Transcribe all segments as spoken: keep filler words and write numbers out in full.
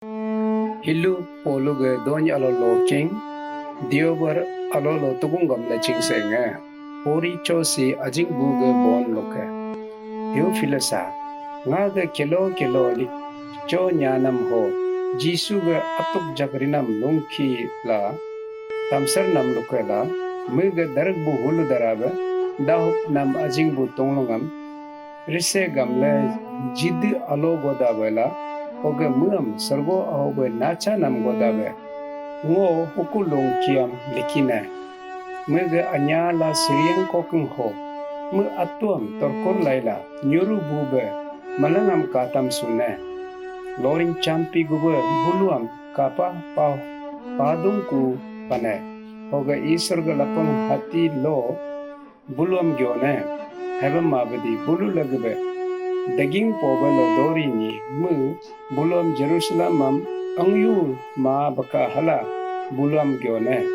Hilu polu ge dony alo lo king, diobar alo lo tugung gamle ching se nge, pori cho si ajing bu ge bon loke. Theophilus a, nga ge kelo kelo lik cho nyanam ho, Jisu ge atuk jak rinam lungki la, tamsar nam luke la, me ge darak bu hulu darabe, dahup nam ajing bu tunglungam, rise gamle jidi alo goda bela, hoge muam sergo ahobe nacha nam goda be. Ngo hukulung kiam likine. Mege anya la siriang kokeng ho. Me atuam torkur laila nyuru bube malangam katam sune. Loring champi gube buluam kapa pau padung ku pane. Hoge Isor ge lapang hati lo buluam gyone, hebe mabedi bulu lagebe. Daging pobe lo dori ni me buluam Jerusalem am angyu ma baka hala buluam gyone,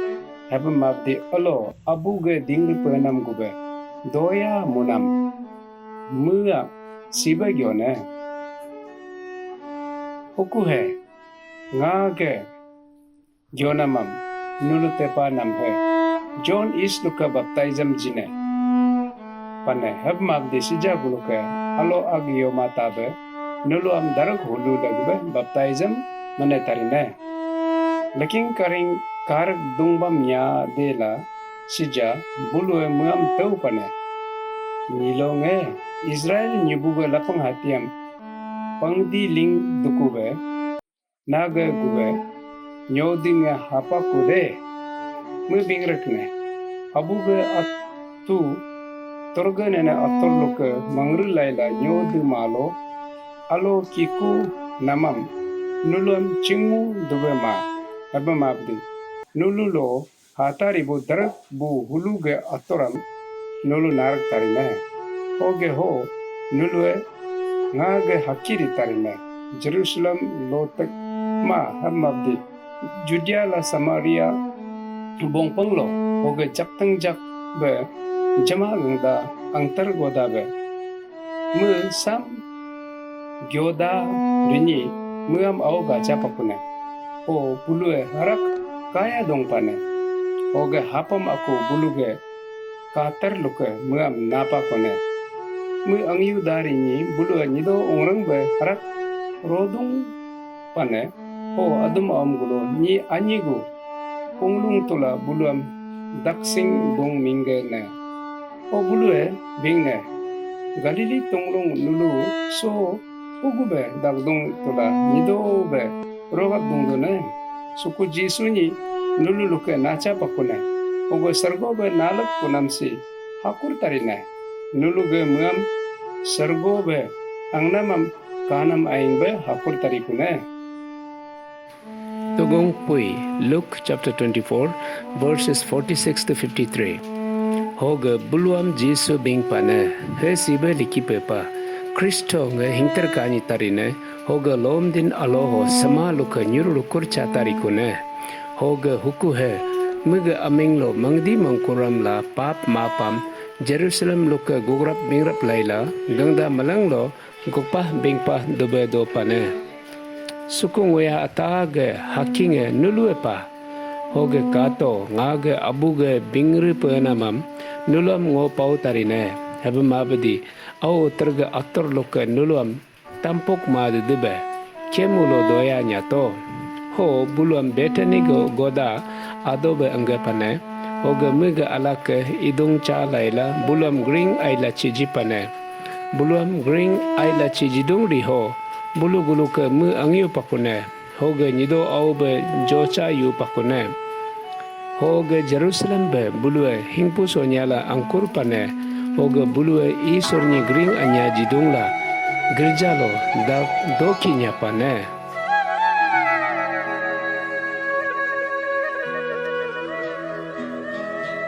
hebe mabedi alo abu ge dingri penam gube. Doya munam mea sibe gyone. Huku he nga ge gyonamam nulu tepa nam he. John is luka baptism jine. Pane heb mabdi sija guluke alo ag yoma tabe nulu am darak hulu lagbe baptism mane tarine. Leking karing karak dungbam nya dela sija bulue muam tau pane. Nilonge Israel nyibuge lapang hatiam pangdi ling dukube. Naga gube nyodinga hapa kude. Me bingrekne. Abuge atu torga nene ator luke mangri laila nyodi malo. Alo kiku namam nuluam chingmu dube ma. Hebe mabdi. Nulu lo hatari bu darak bu hulu ge atoram nulu narak tarine. Hoge ho nulue nga ge hakiri tarine. Jerusalem lotek ma hamabdi Judea la Samaria bongpang lo hoge jaktang jak be jama gengda angtar goda be. Me sam gyoda rini meam au gaja pakune. O bulue harak kaya dong pane. Oge hapam aku buluge katar luke meam napa kone. Me angyu dari ni bulue nido ongrang be harak rodung pane. O adum aum gulo ni anyigu punglung tula buluam daksing dong mingge ne. O bulue bing ne. Galili tunglung nulu so ugube dagdung tula nido be rogap dungdune. Suku Jisu ni nulu luke nacha pakune. Ogo sergo be nalak kunam si hakur tarine. Nulu ge muam sergo be angnamam kanam aing be hakur tarikune. Tugung pui, Luke chapter twenty-four, verses forty-six to fifty-three. Hoge buluam Jisu bing pane, he sibe liki pepa, Kristo nge hingter kani tarine, hoge lom din aloho sama luke nyuru lukur chatari kune. Hoge huku he, mege aming lo mangdi mangkuram la pap mapam, Jerusalem luke gugrap bingrap laila, gengda malang lo, gukpah bingpah dube do pane. Suku nguya ata ge hakinge nulue pa. Hoge kato nga ge abu ge bingri penamam nuluam ngo pau tarine. Hebe mabedi au terge atur luke nuluam tampuk ma de debe. Kemu lo doya nyato. Ho buluam Bethany go goda adobe engge pane. Hoge mege alake idung cha laila buluam gring aila chiji pane. Buluam gring aila chijidung riho, bulu guluke me angyu pakune, hoge nyido au be jocha yu pakune. Hoge Jerusalem be bulue hingpu sonyala angkur pane, hoge bulue Isorni gring anya jidungla, girja lo dak doki nya pane.